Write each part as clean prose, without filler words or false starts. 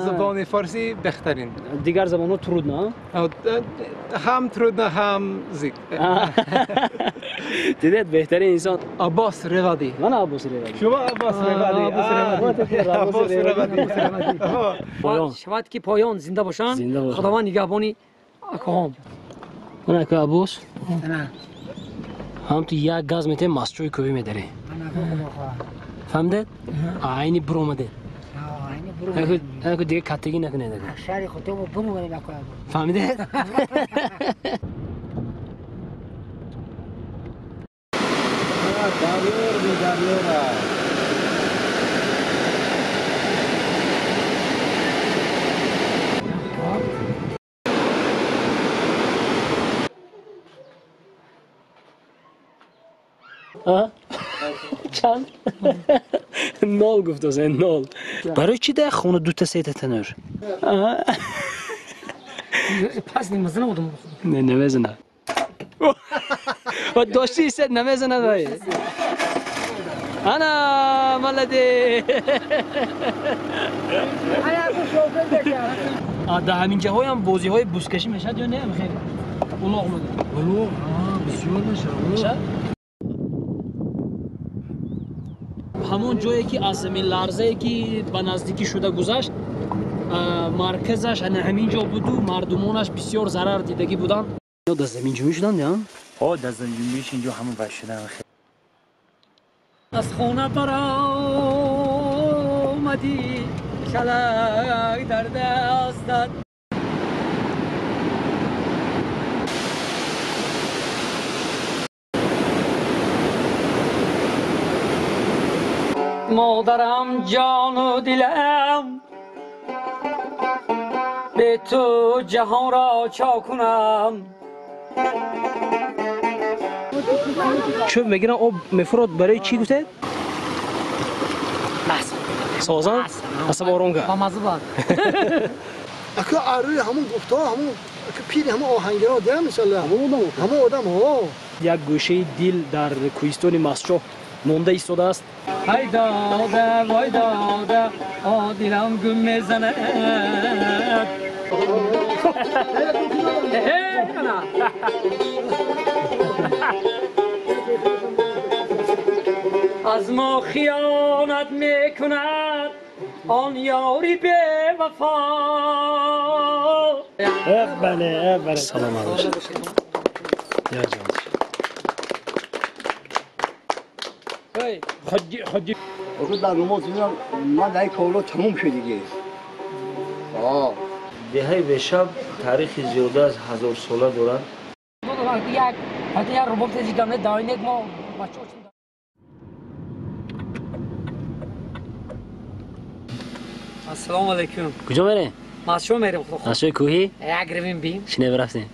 Забони форсӣ беҳтарин. Дигар забонҳо трудно? Ҳам трудно, ҳам зик. Дидед, беҳтарин инсон. Аббос Ревадӣ. Ман Аббос Ревадӣ. Шумо Аббос Ревадӣ. Аббос Ревадӣ. Шавад ки поён зинда бошанд. Худованд нигаҳбони акоҳом. Ман ака Аббос. Ҳам ту як газ метем, масчои кӯҳӣ медарӣ. Фаҳмидед? Айни биромадед. Аку дига каттагӣ накунед. Шаҳри худтомо биромадем ака. Фаҳмидед? Дарёр бедарёра. Чанд? Нол гуфт озен, нол. Барои чӣ дар хона дута сета танур? Пас намезанам одам. Не, намезанад. Ва дошти сет намезанад вай. Ана, молодец. Дар ҳамин ҷаҳоям бозиҳои бузкашӣ мешавад ё не? Хеле улоғ мегӯяд. Улоғ, бисёр мешавад. Ҳамон ҷое ки аз заминларзае ки ба наздикӣ шуда гузашт, марказаш ана ҳамин ҷо буду мардумонаш бисёр зарар дидагӣ буданд. Дар заминҷунбӣ шуданд, я? Ҳо, дар заминҷунбиш инҷо ҳама вай шуданд. Аз хона баромадӣ, шалак дар дастат. Модарам ҷону дилам, бе ту ҷаҳонро чо кунам. Чӯб мегирам, об мефурод. Барои чӣ гуфтед? Созан? Асаб ором кард. Бамазза бад. Ака арӯи ҳамон гуфтаҳо, ҳамон пири ҳамон оҳангиро дия мисалла. Ҳамон одам ҳо. Як гӯшаи дил дар кӯҳистони Масчоҳ монда истодааст. Ай дода, вой дода, о дилам гум мезанад. Аз мо хиёнат мекунад он ёри бевафо. Бале, бале. Саломат бошед. Я ҷон. Хоҷи. Охир дар намоз мебинам, ман дар ин корҳо тамом шуд диге. Деҳаи Бешаб таърихи зиёда аз 1000 сола дорад. Як як рубоб тезӣ дамне даинек мо бачаҳо. Ассалому алайкум. Куҷо мерем? Масчо мерем, худо. Масчои кӯҳӣ? Як равем бим. Чӣ небарафтем?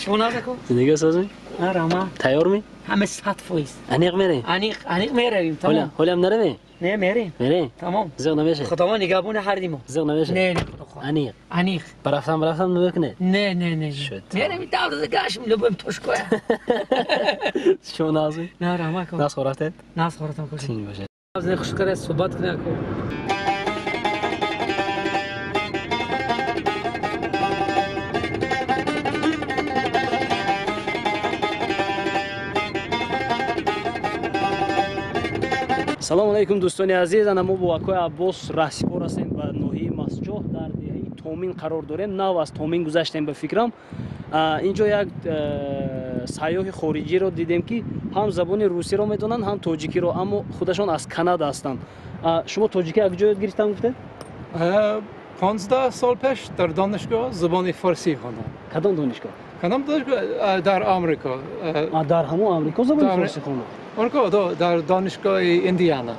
Шумо назако? Зиндагиро созем? Рама. Тайёр ми? Ҳама 100%. Аниқ мерем? Аниқ, аниқ меравим, тамом. Ҳолиам наравем? Не, мерем. Мерем? Тамом. Зиқ намешавед? Худованд нигаҳбони ҳар димо. Зиқ намешавед? Не, не, худо хоҳад. Аниқ? Аниқ. Барафтан, барафтан намекунед? Не, не, не. Шуд. Мерем, давра гашм, любим тошкоя. Шумо нағзӣ? На, рама ко. Нағз хорафтед? Нағз хорафтам ко. Тинч бошед. Хуш карда суҳбат кунед ко. Салому алайкум, дӯстони азиз. Ана мо бо акои Аббос раҳсипор ҳастем, ба ноҳияи Масҷоҳ дар деҳаи Томин қарор дорем. Нав аз Томин гузаштем ба фикрам. Инҷо як сайёҳи хориҷиро дидем, ки ҳам забони русиро медонанд, ҳам тоҷикиро, аммо худашон аз Канада ҳастанд. Шумо тоҷикӣ аз куҷо ёд гирифтам гуфтед? 15 сол пеш дар донишгоҳ забони форсӣ хондам. Кадом донишгоҳ? Кадом донишгоҳ? Дар Амрико. Дар ҳамон Амрико забони форсӣ хондам? Амрико, дар донишгоҳи Индиана.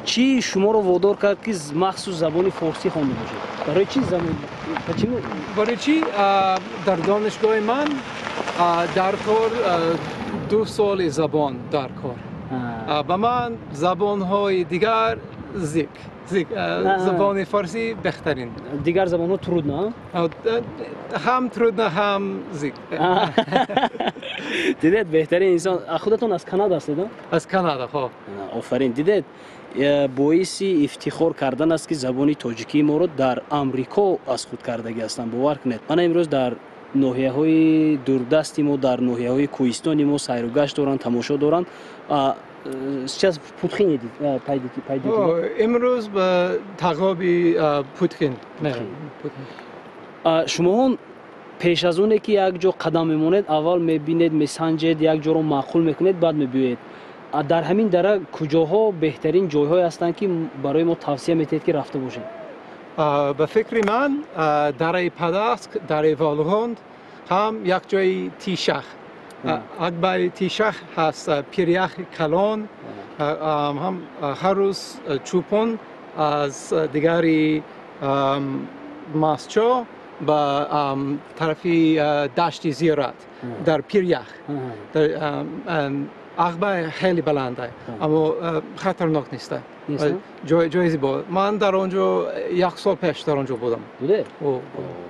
Чӣ шуморо водор кард, ки махсус забони форсӣ хонда бошед? Барои чӣ забон? Почему? Барои чӣ дар донишгоҳи ман дар кор 2 соли забон дар кор. Ба ман забонҳои дигар зик. Забони форсӣ беҳтарин. Дигар забонҳо трудно? Ҳам трудно, ҳам зик. Дидед, беҳтарин инсон. Худатон аз Канада ҳастед? Аз Канада, хо. Офарин, дидед, боиси ифтихор кардан аст, ки забони тоҷикии моро дар Амрико аз худ кардагӣ ҳастанд. Бовар кунед, мана имрӯз дар ноҳияҳои дурдасти мо, дар ноҳияҳои кӯҳистони мо сайру гашт доранд, тамошо доранд. Сейчас в Путхин пойдете? Имрӯз ба тағоби Путхин. Шумоҳон пеш аз оне ки як ҷо қадам мемонед, аввал мебинед, месанҷед, як ҷоро маъқул мекунед, баъд мебиёед. Дар ҳамин дара куҷоҳо беҳтарин ҷойҳое ҳастанд, ки барои мо тавсия метиҳед, ки рафта бошем? Ба фикри ман, дараи Падаск, дараи Волғонд, ҳам як ҷои Тишах. Акбари Тишах ҳаст пиряхи калон, ҳам ҳар рӯз чӯпон аз дигари Мастчоҳ ба тарафи дашти Зиёрат дар пирях. Ағба хеле баланд, аммо хатарнок нест. Ҷои зебо. Ман дар он ҷо як сол пеш дар он ҷо будам. Буде?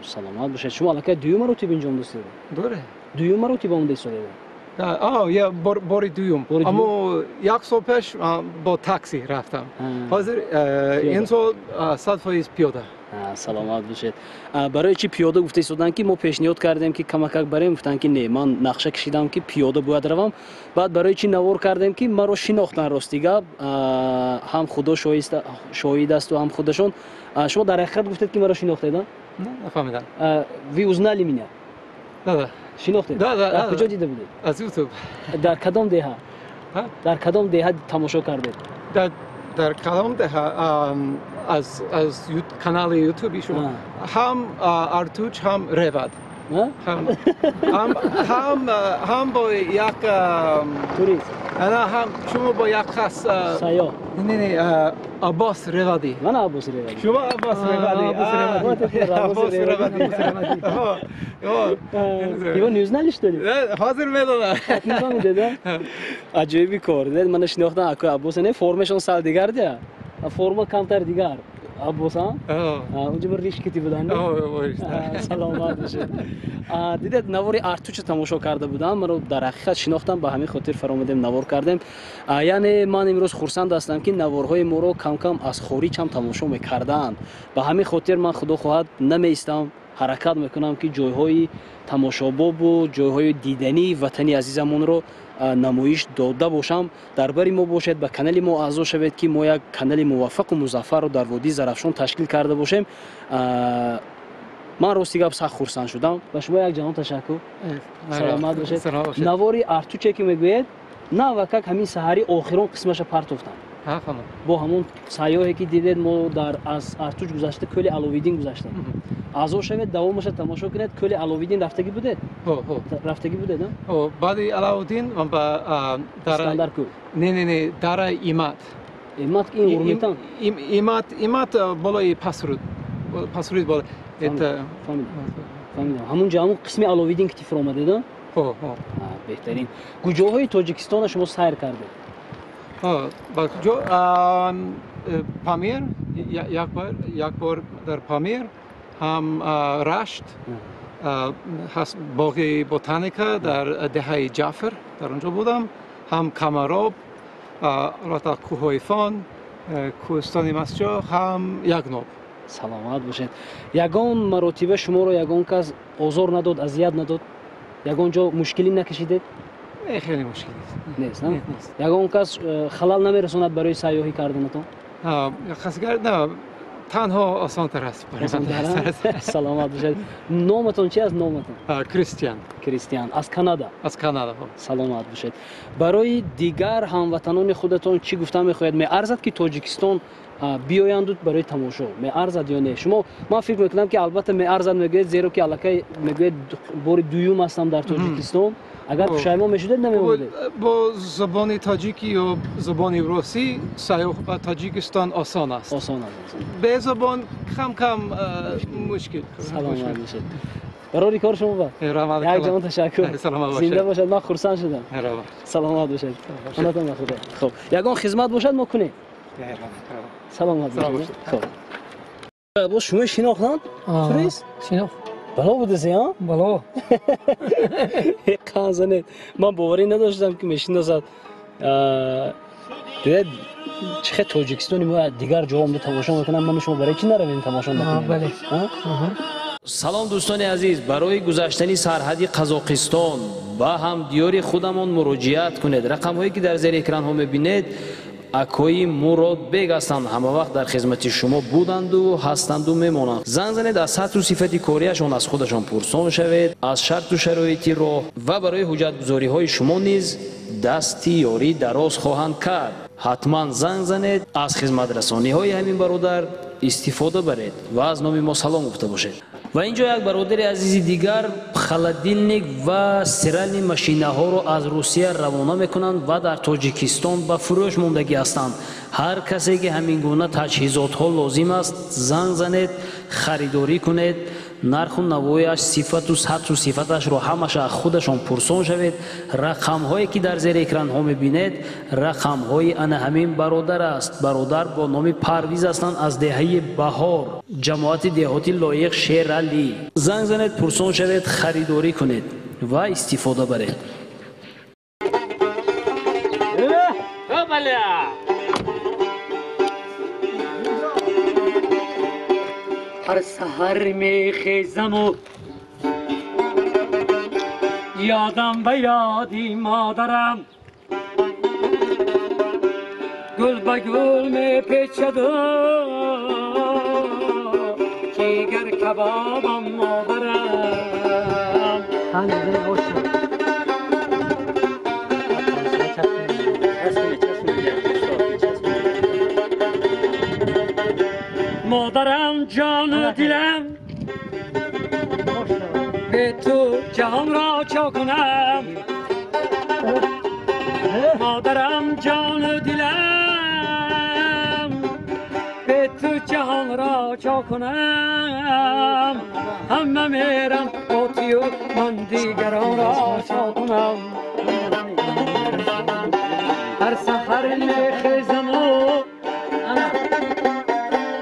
Саломат бошед. Шумо аллакай дуюм маротиба инҷо омада? Дуре. Дуюм маротиба омада истодаед? Я бори дуюм. Аммо як сол пеш бо такси рафтам. Ҳозир ин сол 100% пиёда. Саломат бошед. Барои чӣ пиёда гуфта истоданд, ки мо пешниҳод кардем, ки камакак барем, гуфтанд, ки не, ман нақша кашидам, ки пиёда бояд равам. Баъд барои чӣ навор кардем, ки маро шинохтанд, рости гап, ҳам Худо шоҳид асту, ҳам худашон. Шумо дар ҳақиқат гуфтед, ки маро шинохтед? Нафаҳмидам. Вы узнали меня? Да. Шинохтед? Да. Дар куҷо дида будед? Аз YouTube. Дар кадом деҳа? Дар кадом деҳа тамошо кардед? Дар кадом деҳа? Аз канали ютуби шумо ҳам Артуч, ҳам Ревад, ҳам бо як турист, ҳам шумо бо як кас сайёҳ. Не, Аббос Ревадӣ. Ман Аббос Ревадӣ. Шумо Аббос Ревадӣ. Аббос Ревадӣ. Его не узнали, что ли? Ҳозир медонам. Нафаҳмидед? Аҷоиби кор. Мана шинохтан акои Аббос, не, формашон сал дигар дия, форма камтар дигар. Аббос, унҷо бір риш кити буданд. Саломат бошед. Дидед, навори Артуча тамошо карда будам, маро дар ҳақиқат шинохтам, ба ҳамин хотир фаромадем, навор кардем. Яъне ман имрӯз хурсанд ҳастам, ки наворҳои моро кам-кам аз хориҷ ҳам тамошо мекардаанд. Ба ҳамин хотир ман, Худо хоҳад, намеистам, ҳаракат мекунам, ки ҷойҳои тамошобобу ҷойҳои дидании ватани азизамонро намоиш дода бошам. Дар бари мо бошед, ба канали мо аъзо шавед, ки мо як канали муваффақу музаффарро дар водии Зарафшон ташкил карда бошем. Ман рости гап сахт хурсанд шудам. Ба шумо як ҷаҳон ташаккур. Саломат бошед. Навори Артуче ки мегӯед, навакак ҳамин саҳари охирон қисмаша партофтам. Бо ҳамон сайёҳе ки дидед, мо дар аз Артуч гузашта кӯли Аловиддин гузаштем. Аъзо шавед, давомаша тамошо кунед. Кӯли Аловиддин рафтагӣ будед? Рафтагӣ будед? Баъди Аловиддин ман ба Искандаркӯл. Не, дара Имат. Имат ин Урмитан? Имат болои Пасруд. Пасруд боло. Фаҳмидам. Ҳамун ҷо ҳамун қисми Аловиддин ки тифр омадед? Беҳтарин. Куҷоҳои Тоҷикистонро шумо сайр кардед? Ба куҷо? Памир, як бор дар Памир, ҳам Рашт, ҳаст боғи ботаника дар деҳаи Ҷафр, дар он ҷо будам, ҳам Камароб, албатта кӯҳҳои Фон, кӯҳистони Мастчоҳ, ҳам Ягноб. Саломат бошед. Ягон маротиба шуморо ягон кас озор надод, азият надод? Ягон ҷо мушкилӣ накашидед? Не, хеле мушкил нест. Нест? Ягон кас халал намерасонад барои сайёҳӣ карданатон? На, танҳо осонтар аст. Саломат бошед. Номатон чи аст, номатон? Кристиан. Кристиан. Аз Канада? Аз Канада. Саломат бошед. Барои дигар ҳамватанони худатон чӣ гуфта мехоҳед? Меарзад, ки Тоҷикистон биёянду барои тамошо? Меарзад ё не? Шумо, ман фикр мекунам, ки албатта меарзад мегӯед, зеро ки аллакай мегӯед, бори дуюм ҳастам дар Тоҷикистон. Агар пушаймон мешудед, намемонед? Бо забони тоҷикӣ ё забони русӣ сайёҳ ба Тоҷикистон осон аст. Осон аст. Бе забон кам-кам мушкил. Саломат бошед. Барори кор шумо ба. Як ҷаҳон ташаккур. Зинда бошед, ман хурсанд шудам. Саломат бошед. Хонатон ба худо. Хуб, ягон хизмат бошад, мо кунем. Саломат бошед. Хуб. Боз шумо шинохтанд? Турист? Шинохт. Бало будасе, а? Бало. Қанзанед. Ман боварӣ надоштам ки мешиносад. Дидед чӣ хел Тоҷикистони мо дигар ҷо омада тамошо мекунам, ман шумо барои чӣ наравем тамошо накунем? Бале. Салом дӯстони азиз, барои гузаштани сарҳади Қазоқистон ба ҳамдиёри худамон муроҷиат кунед. Рақамҳое ки дар зери экранҳо мебинед акои Муродбек ҳастанд, ҳама вақт дар хизмати шумо буданду ҳастанду мемонанд. Занг занед, аз сатҳу сифати кориашон аз худашон пурсон шавед, аз шарту шароити роҳ ва барои ҳуҷҷатгузориҳои шумо низ дасти ёрӣ дароз хоҳанд кард. Ҳатман занг занед, аз хизматрасониҳои ҳамин бародар истифода баред ва аз номи мо салом гуфта бошед. Ва инҷо як бародари азизи дигар холодильник ва стиральный машинаҳоро аз Русия равона мекунанд ва дар Тоҷикистон ба фурӯш мондагӣ ҳастанд. Ҳар касе ки ҳамин гуна таҷҳизотҳо лозим аст, занг занед, харидорӣ кунед, нарху навояш, сифату сатҳу сифаташро ҳамаша аз худашон пурсон шавед. Рақамҳое ки дар зери экранҳо мебинед, рақамҳои ана ҳамин бародар аст. Бародар бо номи Парвиз ҳастанд, аз деҳаи Баҳор, ҷамоати деҳоти Лоиқ Шералӣ. Занг занед, пурсон шавед, харидорӣ кунед ва истифода баред. هر سحر میخیزم و یادم به یادی مادرم، گل به گل میپیچد و جیگر کبابم مادرم. مادرم جان و دلم، به تو جهان را چا کنم. مادرم جان و دلم، به تو جهان را چا کنم. همه میرم با تو من دیگران را چا کنم. هر سفر میخیزم و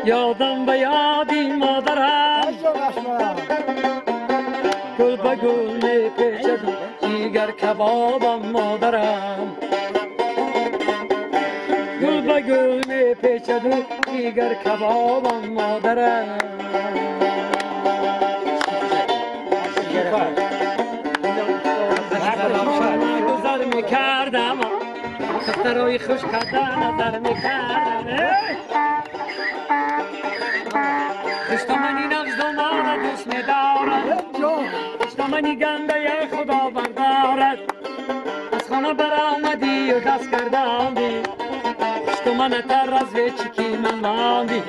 یادم به یادی مادرم، گل به گل میپیچد جیگر کبابم مادرم. گل به گل میپیچد جیگر کبابم مادرم. گذر میکردم، دخترای خوش کرده نظر میکردم. خوشدامنی نفس دامانه دوست می‌دارد، خوشدامنی گنده خدا بردارد. از خانه برآمدی و دست کرداندی، خوشدامنه تر از ویچکی من ماندی.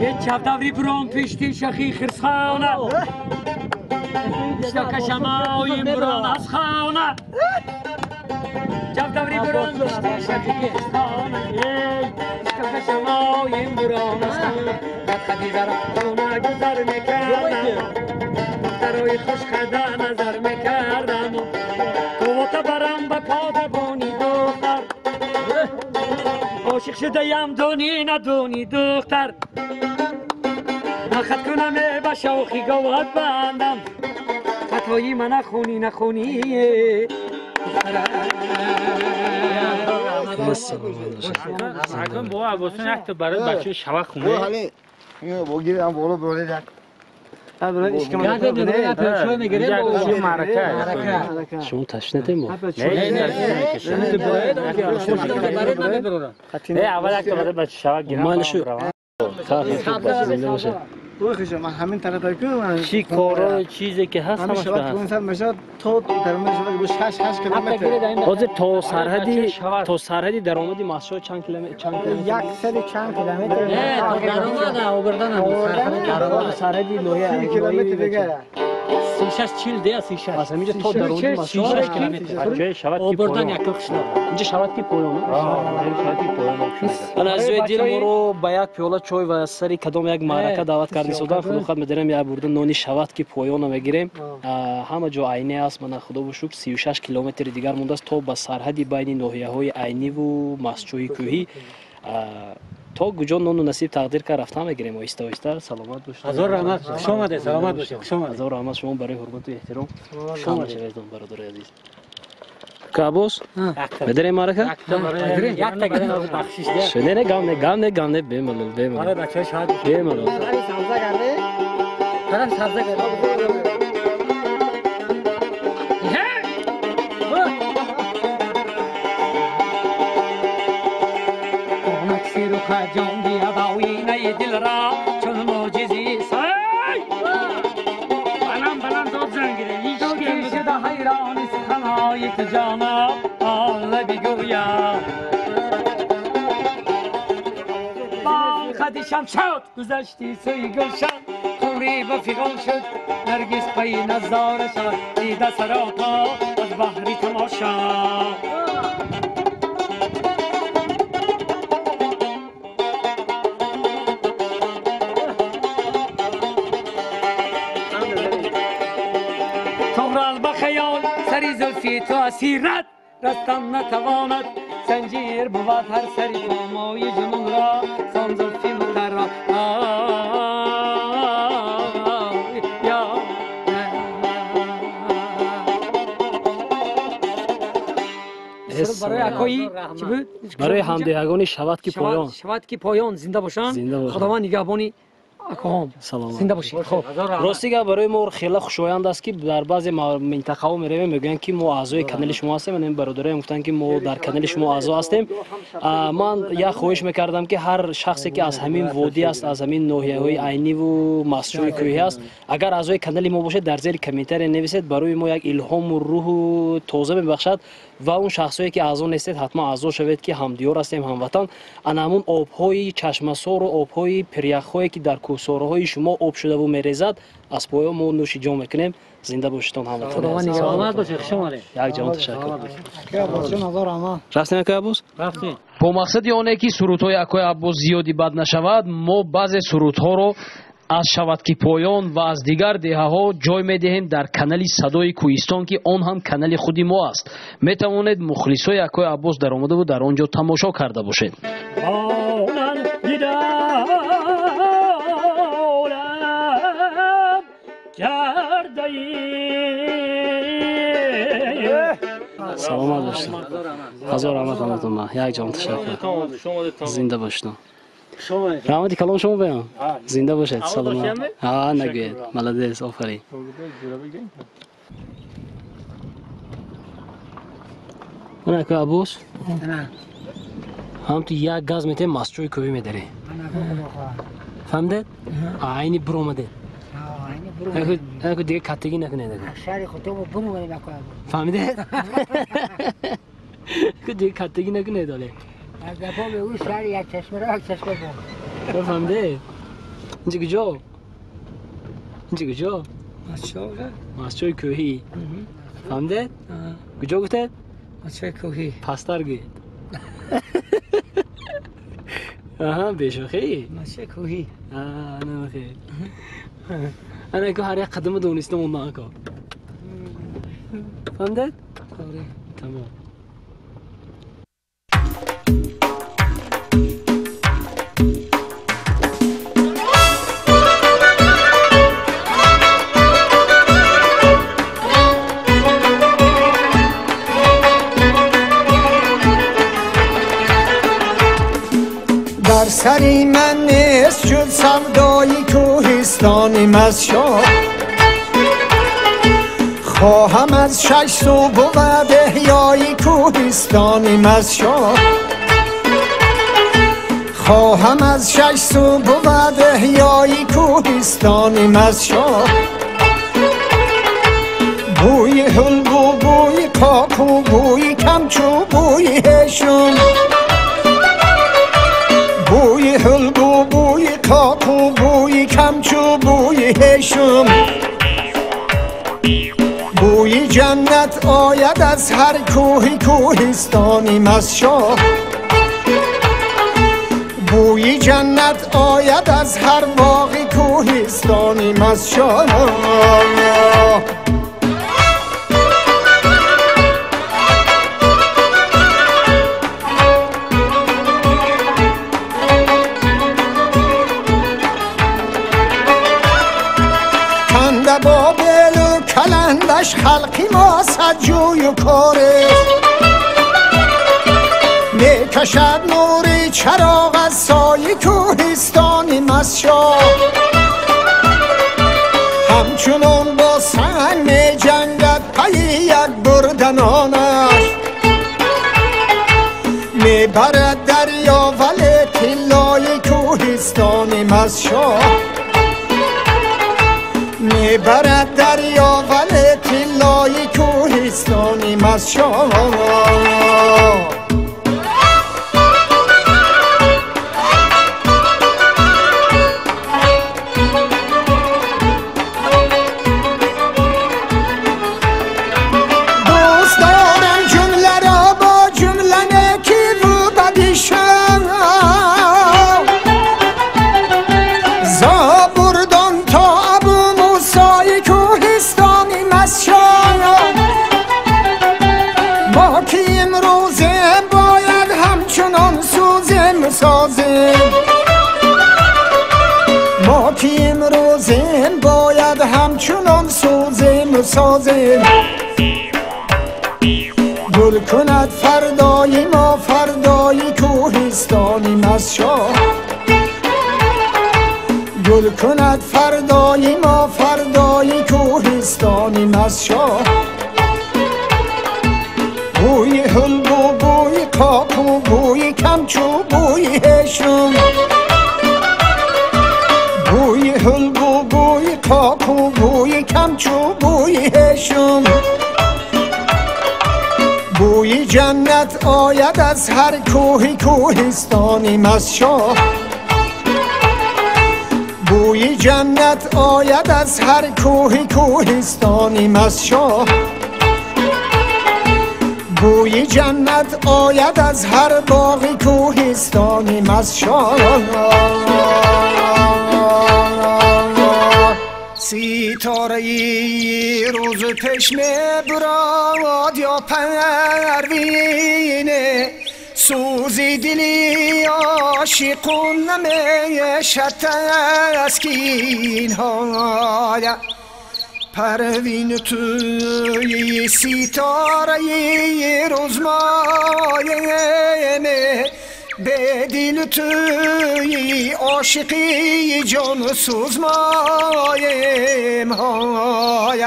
یه چپ دوری برام پشتی شخی خرسخانه، شکشمایم بران از خانه. جب دوری بران پشتی شخی خرسخانه، شکشمایم بران از خانه. قد خدیجه را خونه گذر میکردم، دخترای خوش خده نظر میکردم. قوت برم به پادبانی دختر، عاشق شده یم دونی ندونی دختر. نخط کنم به شوخی گوهد بندم، خطایی من نخونی نخونی. با عباسون یک تا برای بچه شوق خونه شما تشنه تیم نه اول یک تا برای بچه شوق گیرم. من همین طرف که چی کارا چیزی که هست همش هست. تا درآمد 6 8 کیلومتر. حاضر تا سرحدی درآمدی مسجد چند کیلومتر؟ یک سر چند کیلومتر. نه تا درآمد آوردن سرحدی لویه 30 کیلومتر دیگه. 36 40 де 36. Аз ҳаминҷо то дарони Мастчоҳ 6 километр. Обурдан як қишлоқ. Инҷа шавад ки поён. Шавад ки поён. Ана азизои дил, моро ба як пиёла чой ва сари кадом як маърака даъват карда истодан. Худо хоҳад медарем як бурда нони шавад ки поёна мегирем. Ҳама ҷо Айнӣ аст. Мана худо шукр 36 километри дигар мондааст то ба сарҳади байни ноҳияҳои Айниву Мастчоҳи кӯҳӣ. То куҷо нону насиб тақдир кард рафта мегирем оҳиста оҳиста. Саломат бошед. Ҳазор раҳмат. Хуш омадед. Саломат бошед. Хуш омадед. Ҳазор раҳмат шумо барои ҳурмату эҳтиром. Хуш омадед бародари азиз. Кабос? Медарем маърака? Якта гирем бахшиш. Не, не, гам не, гам не, гам не, бемалол, бемалол. Ара бачаҳо шояд. Бемалол. Тараф сабза карде. جان بیا باوینه دل را چون معجزی سای بلند بلند داد زنگیره هیچ که شده حیران سخنهای تو جانا آله بگویم با خدیشم شد گذشتی سوی گلشن خوری و فیغان شد نرگس پی نظاره شد دیده سراپا از بحری تماشا. تو اسیرت رستم نتواند زنجیر بود هر سری پامای جنون را سان زلفی مترا. барои ҳамдеҳагони шавад ки поён, шавад ки поён зинда бошанд. Худованд нигаҳбони зинда бошед. Рости гап барои мо хеле хушоянд аст ки дар баъзе минтақаҳо меравем, мегӯянд ки мо аъзои канали шумо ҳастем. Ин бародароям гуфтанд ки мо дар канали шумо аъзо ҳастем. Ман як хоҳиш мекардам ки ҳар шахсе ки аз ҳамин водӣ аст, аз ҳамин ноҳияҳои Айниву Мастчоҳи кӯҳӣ аст, агар аъзои канали мо бошед, дар зери комментария нависед, барои мо як илҳому рӯҳу тоза мебахшад. Ва он шахсое ки аъзо нестед, ҳатман аъзо шавед ки ҳамдиёр ҳастем, ҳамватан. Ана ҳамун обҳои чашмасору обҳои пиряхҳое ки дар кӯҳсораҳои шумо об шудаву мерезад, аз поё мо нӯши ҷон мекунем. Зинда бошедтон ҳамватан. Як ҷаҳон ташаккур. Рафтем акои Аббос? Рафтем. Бо мақсади оне ки сурудҳои акои Аббос зиёди бад нашавад, мо баъзе сурудҳоро аз шавад ки поён ва аз дигар деҳаҳо ҷой медиҳем дар канали Садои Кӯҳистон, ки он ҳам канали худи мо аст. Метавонед мухлисои акои Аббос даромадаву дар он ҷо тамошо карда бошед. Саломат бошед. Ҳазор раҳмат ҳаматон. Як ҷаҳон ташаккур. Зинда бошед. Раҳмати калом шумо баён. Зинда бошед. Саломат. Ҳа, нагӯед. Молодец, офарин. Мана акои Аббос. Ҳам ту як газ метем Мастчоҳи кӯҳӣ медарӣ. Фаҳмидед? Айни биромадед. Аку дига каттагӣ накунед. Шаҳри худтон биромадем акои Аббос. Фаҳмидед? Аку дига каттагӣ накунед оле. Гапо мегӯй шаҳри як чашмаро як чашма бо. Фаҳмидед? Инҷа куҷо? Инҷа куҷо? Мастчоҳ. Мастчоҳи кӯҳӣ. Фаҳмидед? Куҷо гуфтед? Мастчоҳи кӯҳӣ. Пасттар гӯед. Аҳа, бешӯхӣ? Мастчоҳи кӯҳӣ. Намахе. Ана ку ҳар як қадама дониста монда ако. Фаҳмидед? Тамом. در سری من نیست شد سودای کوهستان مستچاه، خواهم از شش سو بود احیای کوهستان مستچاه، خواهم از شش سو بود احیای کوهستان مستچاه. بوی حلب و بوی کاک و بوی کمچو بوی هشم، بوی حلب و بوی کاک و بوی کمچو بوی هشم. جنت آید از هر کوهی کوهستانی مزشاه، بوی جنت آید از هر باغ کوهستانی مزشاه. بابل و کلندش خلقی ما سجوی و کاره، میکشد نوری چراغ از سایه کوهستانی مزشاه. همچنان با سنگ می جنگد پی یک بردنانش، میبرد دریا ولی طلای کوهستانی مزشاه. میبرد دریا ولی طلای کوهستانی مزشاه. دوست دارم جمله را با جمله نیکی و بدی شم، زابردان تا کوهستانی مزشاه. ما که امروزه باید همچنان سوزیم سازیم، ما که امروزه باید همچنان سوزیم سازیم. گل کند فردای ما فردای کوهستانی مزشاه، گل کند فردای ما فردای کوهستانی مزشاه. بوی حلب و بوی قاق و بوی کمچو بوی هشم، بوی حلب و بوی قاق و بوی کمچو بوی هشم. بوی جنت آید از هر کوهی کوهستانی مزشاه، بوی جنت آید از هر کوهی کوهستانی مزشاه. بوی جنت آید از هر باغ کوهستانی مزشاه. ستاره روز پیش براد یا پروینه، سوزی دلی عاشقون نمیشه تسکین های. پروین توی ستاره روز مایمه، به دل توی عاشقی جان سوز مایم های.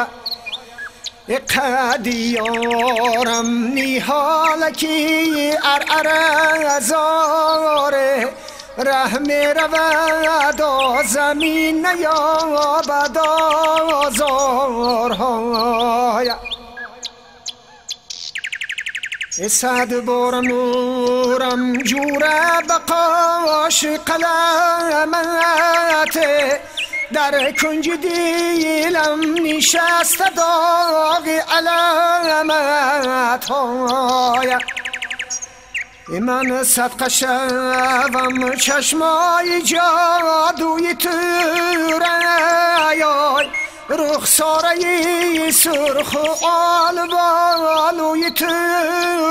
قدیارم نیحالکی ار ازاره، ره می رود زمین نیابد آزارهای. صد بار مورم جوره بقاش قلمت، در کنج دیلم نشست داغ علامت های. من صدقه شوم چشمای جادوی تو رایای، رخساره سرخ و آلبالوی تو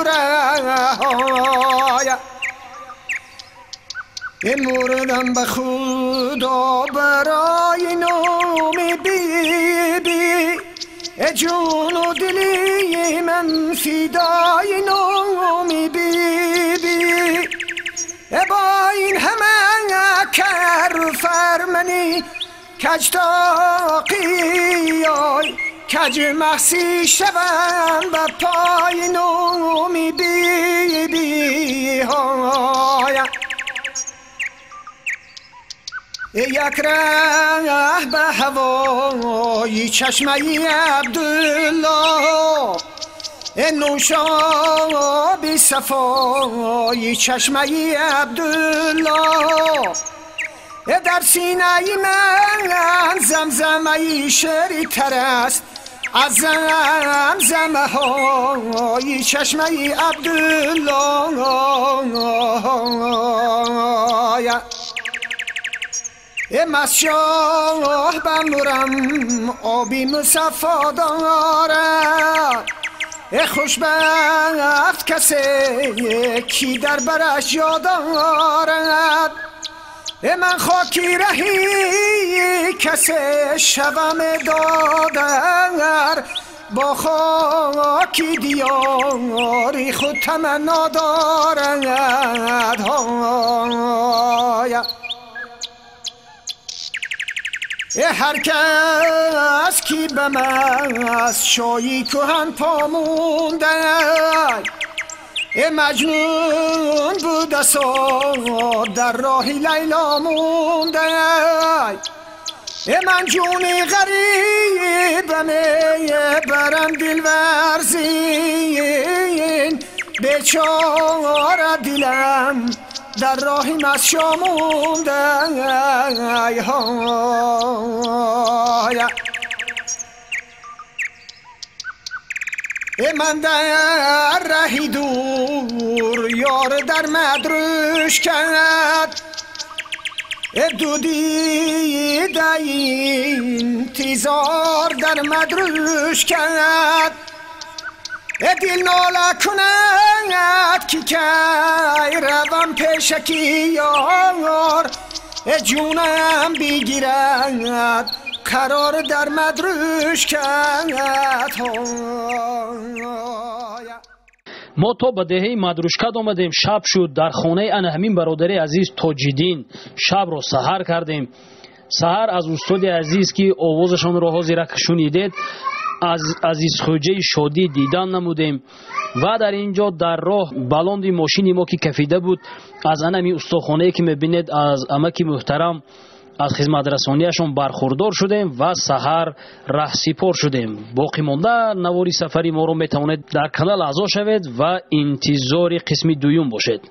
رهای. مردم به خدا برای نام بی بی، جون و دلی من فدای نام بی بی. با این همه کر فرمنی کج تاقی، کج محسی شوم به پای نام بی بی های. یک ره به هوای چشمه عبدالله، نوشاب صفای چشمه عبدالله. در سینه من زمزمه شعری تر است، از زمزمه های چشمه عبدالله. مسجاه بمرم آبی مصفا دارد، خوشبخت کسی کی در برش جا دارد. من خاکی رهی کسی شوم دادر، با خاکی دیاری خود تمنا دارد. هر کس کی به من از شایی کهن پا مونده، مجنون بوده سا در راه لیلا مونده. من جونی غریبم برم دل ورزین، بیچاره دلم در راهی مسجا مونده. من در رهی دور یار در مدرش کرد، دودی این تیزار در مدرش کرد. دل ناله کند کی کی روم پیشکی یار، جونم بگیرد قرار در مدرش کرد. Мо то ба деҳаи Мадрушкад омадем, шаб шуд. Дар хонаи ана ҳамин бародари азиз Тоҷиддин шабро саҳар кардем. Саҳар аз устоди азиз, ки овозашонро ҳозира шунидед, аз Азизхӯҷаи Шодӣ дидан намудем ва дар ин ҷо дар роҳ балонди мошини мо ки кафида буд, аз анами устохонае ки мебинед, аз амаки муҳтарам аз хизматрасонияшон бархурдор шудем ва саҳар раҳсипор шудем. Боқӣ монда навори сафари моро метавонед дар канал аъзо шавед ва интизори қисми дуюм бошед.